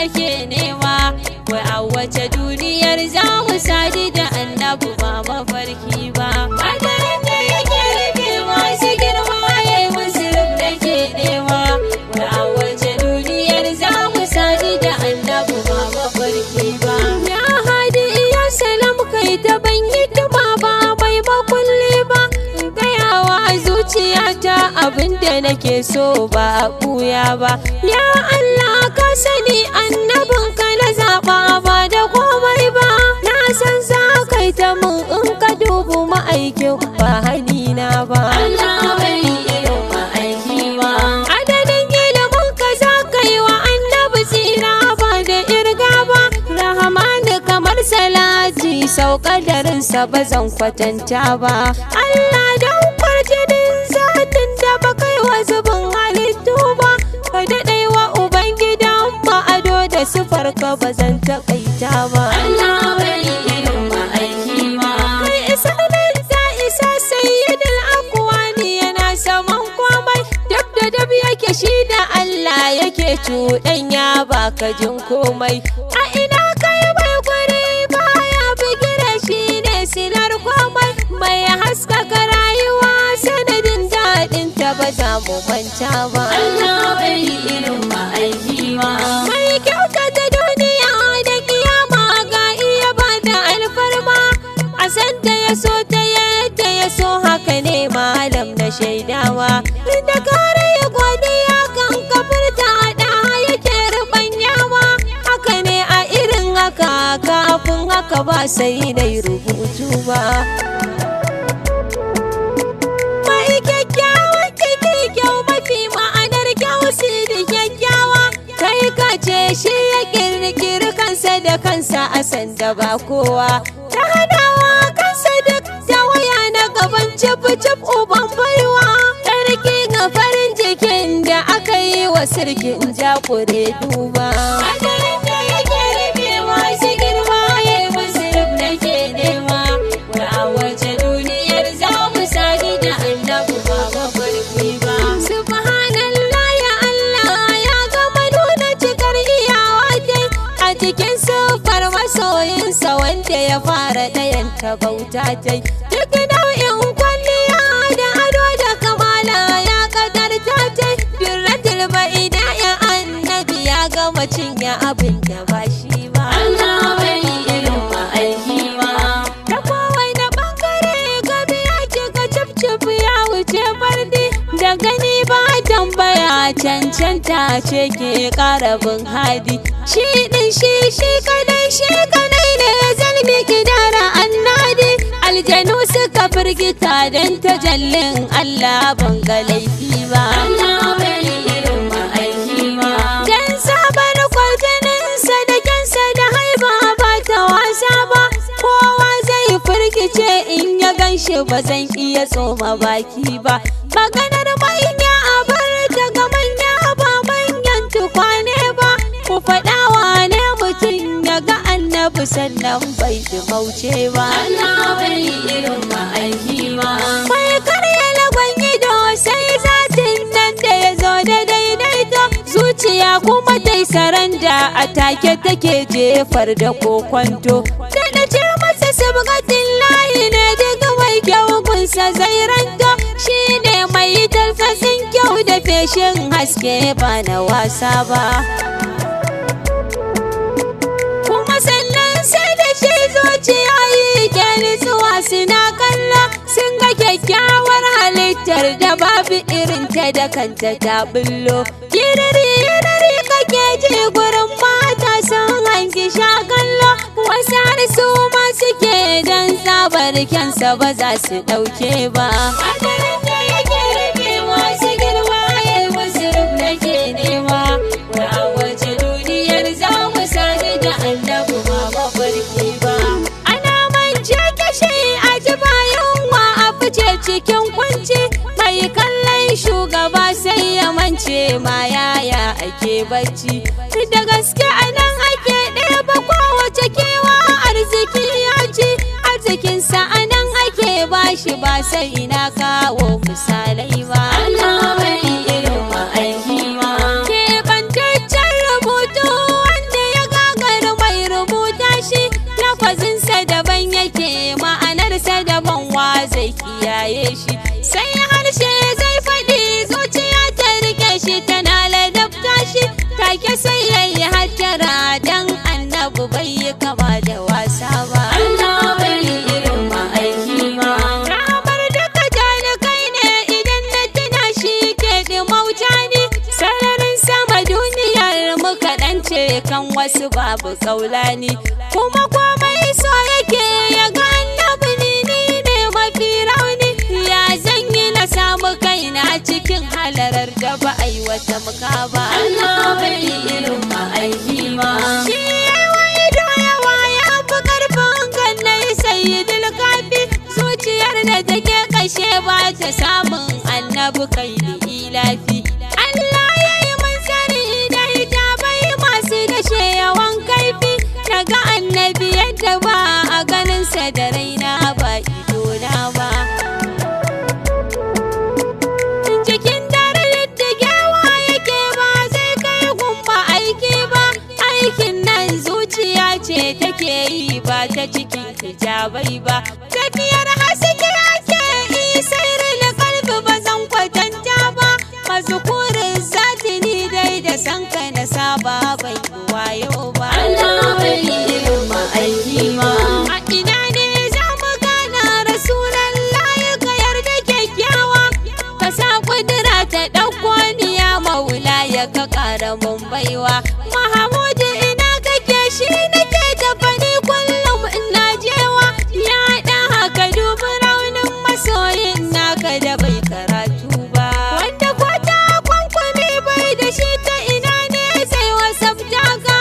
nake nema. Wai a wace duniyar za mu sadu da annabi ba mafarki ba. Madarin da yake rufe masu girma ya yi musu rub nake nema. Wai a wace duniyar za mu sadu da annabi ba mafarki ba. Ya hadi ya salam kai ta ban hikima ba mai makulli ba. In gayawa zuciyata abinda nake so ba a ɓuya ba. Ya Allah ka sani annabin ka na zaɓa ba da komai ba. Na san za kai ta mun in ka dubu ma'aikin ba hanina ba. Allah bai irin ma'aiki ba. Adadin ilimin ka za ka yi wa annabi tsira ba da irga ba. Rahamanu kamar salati sau kadarinsa ba zan kwatanta ba. Allah don kwarjinin zatin da ba kai wa zubin halittu ba. Ka daɗe wa Ubangidan ma'ado da sifar ka ba zan taƙaita ba. Allah bai irin ma'aiki ba. Mai isa nan ta isa sayyidul akwani yana saman komai dab da dab yake shi da Allah yake cuɗanya ba ka jin komai a ina kai mai guri baya bigira shi ne silar komai mai haskaka rayuwa sanadin daɗin ta ba za mu manta ba. Allah bai irin ma'aiki ba. Mai kyautata duniya da kiyama ga iya ba da alfarma a sanda ya so ta yadda ya so haka ne malam na shaidawa da kare ya godiya kan kafirta da yake rubanyawa haka ne a irin haka kafin haka ba sai dai rubutu ba. Mai kyakkyawan ciki kyau mafi ma'anar kyau da kyakkyawa kai ka ce shi ya kirkiri kansa da kansa a sanda ba kowa ta hadawa kansa duk da waya na gaban cif cif uban baiwa sarki ga farin cikin da aka yi wa sirkin jakure duba. Madarin da yake rufe masu girma ya yi musu rub nake nema. Wai a wace duniyar za mu sadu da annabi ba mafarki ba. Subhanallah ya Allah ya gama nuna cikar iyawa dai a cikin siffar masoyinsa wanda ya fara ɗayanta bauta tai. Duk nau'in kwalliya da ado da kamala ya kadarta tai. Birratul ba'ida ya annabi ya gama cinye abin da ba shi ba. Allah bai irin ma'aiki ba. Ta kowane bangare gabi ya cika cif ya wuce fardi da gani ba tambaya cancanta ce ke karabin hadi shi din shi shi kadai shi kadai ne zalmi kidara annadi aljanu suka firgita don tajallin Allah ban ga laifi ba. Allah bai irin ma'aiki ba. Dan sabar kwarjininsa da kyansa da haiba ba ta wasa ba, kowa zai firgice in ya ganshi ba zan iya tsoma baki ba. Maganar manya a bar ta ga manya ba manyan tukwane ba, ku faɗa wane mutum ya ga annabi sannan bai mauce ba. Allah bai irin ma'aiki ba. Mai karya lagon ido sai zatin nan da ya zo da daidaito zuciya kuma ta yi saranda a take take jefar da kokwanto. Da na ce masa sabgatin layi ne daga mai kyau gunsa zai ranto shi ne mai talfasin kyau da feshin haske ba na wasa ba. Kuma sannan sai da shi zuciya yi ke nutsuwa suna kalla sun ga kyakkyawar halittar da babu irin ta da kanta ta bullo. Yiriri yiriri kake ji gurin mata sun hangi sha kallo wasu har su ma suke don tsabar kyansa ba za su ɗauke ba. Madarin da yake rufe masu girma ya yi musu rub nake nema. Wai a wace duniyar za mu sadu da annabi ba mafarki ba. Ana mance kashe a ji yunwa a fice cikin kunci mai kallon shugaba sai ya mance ma yaya ake bacci. Da gaske anan ake ɗeba kowace kewa arziki ya ci arzikinsa anan ake bashi ba sai na kawo misalai ba. Allah bai irin ma'aiki ba. Keɓantaccen rubutu wanda kiyaye shi. Sai harshe zai faɗi, zuciya ta rike shi, tana ladabta shi, take sai yayi hattara, dan annabi bai yi kama da wasa ba. Allah bai yi irin ma'aiki ba. Ramar duka kai ne, idan na tuna shi ke ɗimauta ni. Sararin sama duniyar mu kaɗan ce kan wasu, babu kaulani. Kuma komai so yake ya ga annabi, ni ni ne mafi rauni. Ya zan yi na samu kaina cikin halarar da ba a yi wata muka ba? Allah bai yi irin ma'aiki ba. Shi yawa ido yawa ya fi karfin kannai sayyidul kafi. Zuciyar da take kashe ba ta samun annabi, kai ilafi. Allah ya yi mun sani da hijabai masu dashe yawan kaifi. Daga annabi yadda ba a ganinsa da raina ba, idona ba. Cikin dare diddigewa yake, ba zai kai gumba aiki ba. Aikin nan zuciya ce take yi, ba ta cikin hijabai ba. Tafiyar haske ake isar da kalbi, ba zan kwatanta ba. Mazukurin zati, ni dai da sanka na saba, bai wayo ba. Allah bai yi irin ma'aiki ba. A ina ne za mu gana Rasulallah, ka yarda kyakkyawa, ka sa kudura ta ɗauko ni, ya maula ya ka ƙara mun baiwa. Mahamudu, ina kake? Shi nake tafani kullum ina jewa. Ya ɗan haka, dubi raunin masoyin naka da bai karatu ba, wanda ko ta kwankwami bai da shi, ta ina ne zai wasafta ka?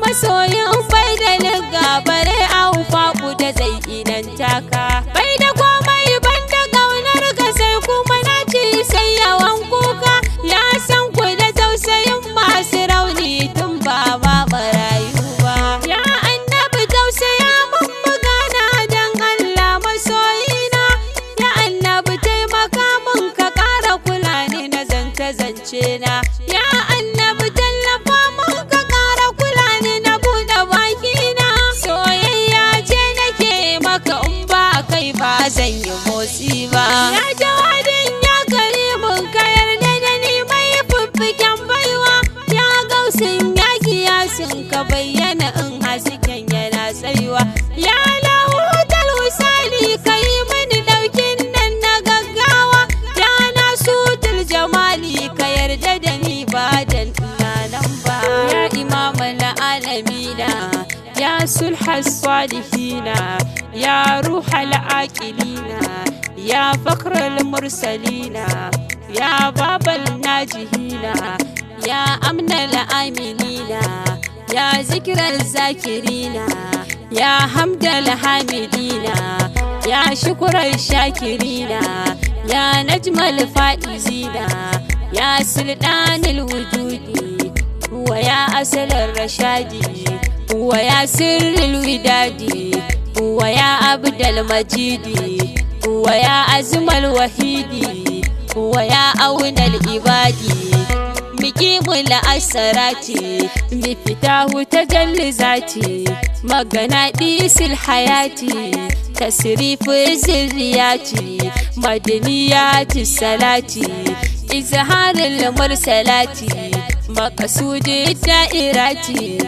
Masoyin bai da liga, bare an faku da zai inanta ka. Bai da komai banda ƙaunar ka, sai kuma na ci sai yawan kuka. Ya san ku da tausayin masu rauni tun ba ma marayu ba. Ya annabi, tausaya mun magana dan Allah masoyina. Ya annabi, taimaka mun ka ƙara kula ni na zance zance na. Ya annabi, tallafa mun ka ƙara kula ni na buɗe bakina. Soyayya ce nake maka, in ba kai ba zan yi motsi ba. Ya jawadin, ya karimin, ka yarda da ni mai fiffiken baiwa. Ya gausin, ya kiyasin, ka bayyana in hasken yana tsayuwa. Ya lahutal husali, ka yi mini daukin nan na gaggawa. Ya nasutul jamali, ka yarda da ni ba dan ina nan ba. Ya imamal alamina, ya sulhas salihina, ya ruhal aqilina, ya fakhral mursalina, ya babal najihina, ya amnal aminina, ya zikral zakirina, ya hamdal hamidina, ya shukral shakirina, ya najmal faizina, ya sultanul wujudi wa ya asalar rashadi wa ya sirril widadi wa ya abdal majidi wa ya azmal wahidi wa ya aunal ibadi, miqimul asarati, miftahu tajalli zati, magana disil hayati, tasrifu zirriyati, madaniyati salati, izharil mursalati, maqsudi da'irati.